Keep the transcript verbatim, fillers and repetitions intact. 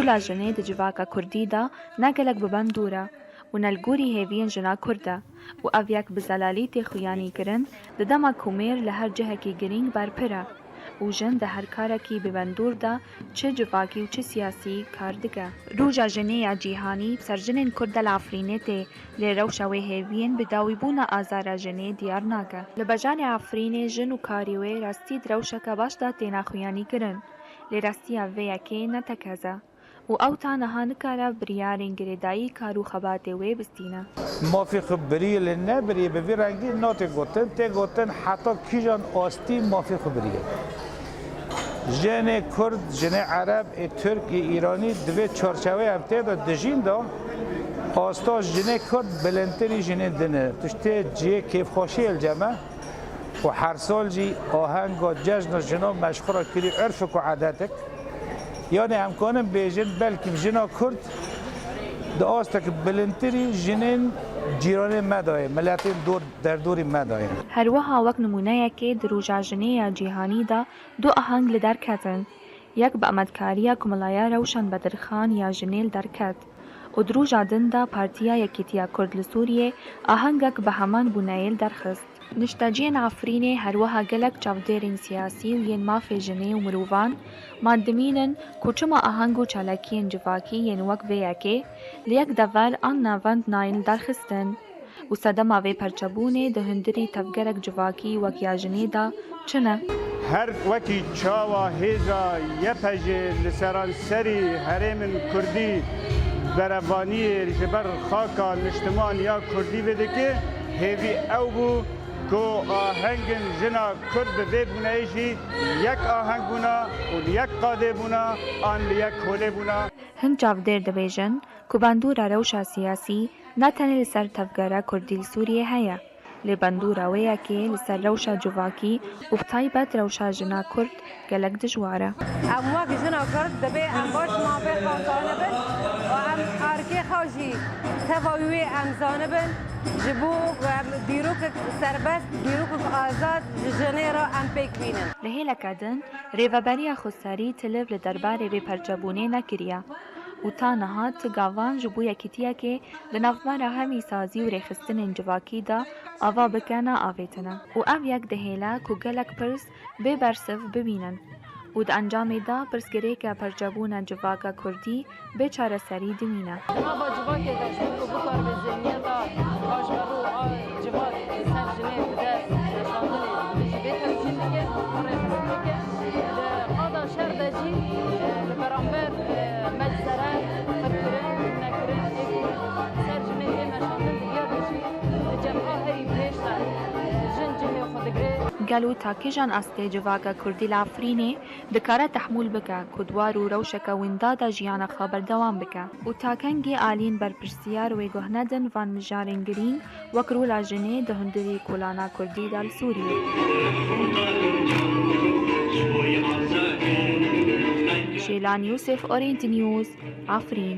Rola jinê di civaka kurdî de ne gelek bi bandor e û ne li gorî hêviyên jina kurd e û ev yek bi zelalî tê xuyanîkirin, di dema ku mêr li her cihekî girîng berpir e û jin di her karekî bi bandor de çi civakî û çi siyasî kar dike. Roja Jinê ya Cîhanî bi ser jinên kurd de li Efrînê tê, lê rewşa wê hêviyên bi dawîbûna azara jinê diyar nake. Li bajarê Efrînê jin û karê wê rastî di rewşeke baş de têne xuyanîkirin, lê rastiya vê yekê ne tekez e û ew ta niha nikare biryarên girêdayî kar û xebatê wê bistîne. Mafê xwe birî lê nebirî bi vî rengî nate gotin, tê gotin heta kîjan astî mafê xwe birî. Jinê Kurd, jinê Ereb, ê Tirk, ê Îranî di vê çarçeweyê em tê de dijîn de, asta jinê Kurd bilindtirî jinên din e. Tiştê cihê kêfxweşiyê li cem e. Û her sal jî ahenga cejna jinan me ji xwe re kirî urfek û edetek. Yanî em kanin bêjin, belkî jina Kurd di astek bilindtirî jinên cîranên me de ye, miletên dor, derdorî me de ye. Her wiha wek nimûneyekê di Roja Jinê ya Cîhanî de du aheng li der ketin. Yek bi emetkariya Komilaya Rewşen Bedirxan ya Jinê li der ket û di roja din de Partiya Yekîtiya Kurd li Sûriyê ahengek bi heman bûneyê li der xist. Nişteciyên Efrînê her wiha gelek çavdêrên siyasî û yên mafê jinê û mirovan ma dimînin ku çima aheng û çalakiyên civakî yên wek vê yekê li yek dever an navend nayên lidarxistin û sedema vê perçebûnê di hundirî tevgerek civakî wek ya jinê de çi ne? Her wekî çawa hêza Y P G li seranserî herêmên Kurdî berevaniyê ji ber xaka niştiman ya Kurdî vedike, hêvî ew bû ku ahengên jina Kurd bi vê bûneyê jî yek aheng bûna û li yek qadê bûna an li yek holê bûna. Hin çavdêr dibêjin ku bandora rewşa siyasî ne tenê li ser tevgera Kurdî li Sûriyê heye, lê bandora wê yekê li ser rewşa civakî û bi taybet rewşa jina Kurd gelek dijwar e. Em wek jina Kurd divê em baş mafê xwe zanibin û em erkê xwe jî teva wê em zanibin. Ji bo ku em dîrokek serbest, dîrokek azad ji jinê re em pêk bînin. Li hêleke din, Rêveberiya Xweserî tiliv li derbarê vê perçebûnê nekiriye û ta niha ti gavan ji bo yekîtiyekê di navbera hemî sazî û rêxistinên civakî de ava bike neavêtine û ev yek dihêle ku gelek pirs bê bersiv bimînin û di encamê de pirsgirêka perçebûna civaka Kurdî bê çareserî dimîne. Nava civakê de ji bo ku bikaribe zêniyeta paşverû a civak li ser jinê bide meşandinê, divê jî vê tevcîh bike û rêxistin bike. Di qada şer de jî, e, li beramber, e, meczere, qirkirin, tûnekirin ê ku li ser jinê tê meşandin digere jî di cemha herî pêş de, e, jin cihê xwe digre. Gelo ta kîjan astê civaka Kurdî li Efrînê dikare tehmûl bike ku di war û rewşeke winda de jiyana xwe berdewam bike û ta kengî aliyên berpirsiyar wê guh nedin van mijarên girîng wek rola jinê di hundirî kolana Kurdî de li Sûriyê. Şêlan Yûsif, Orient News, Efrîn.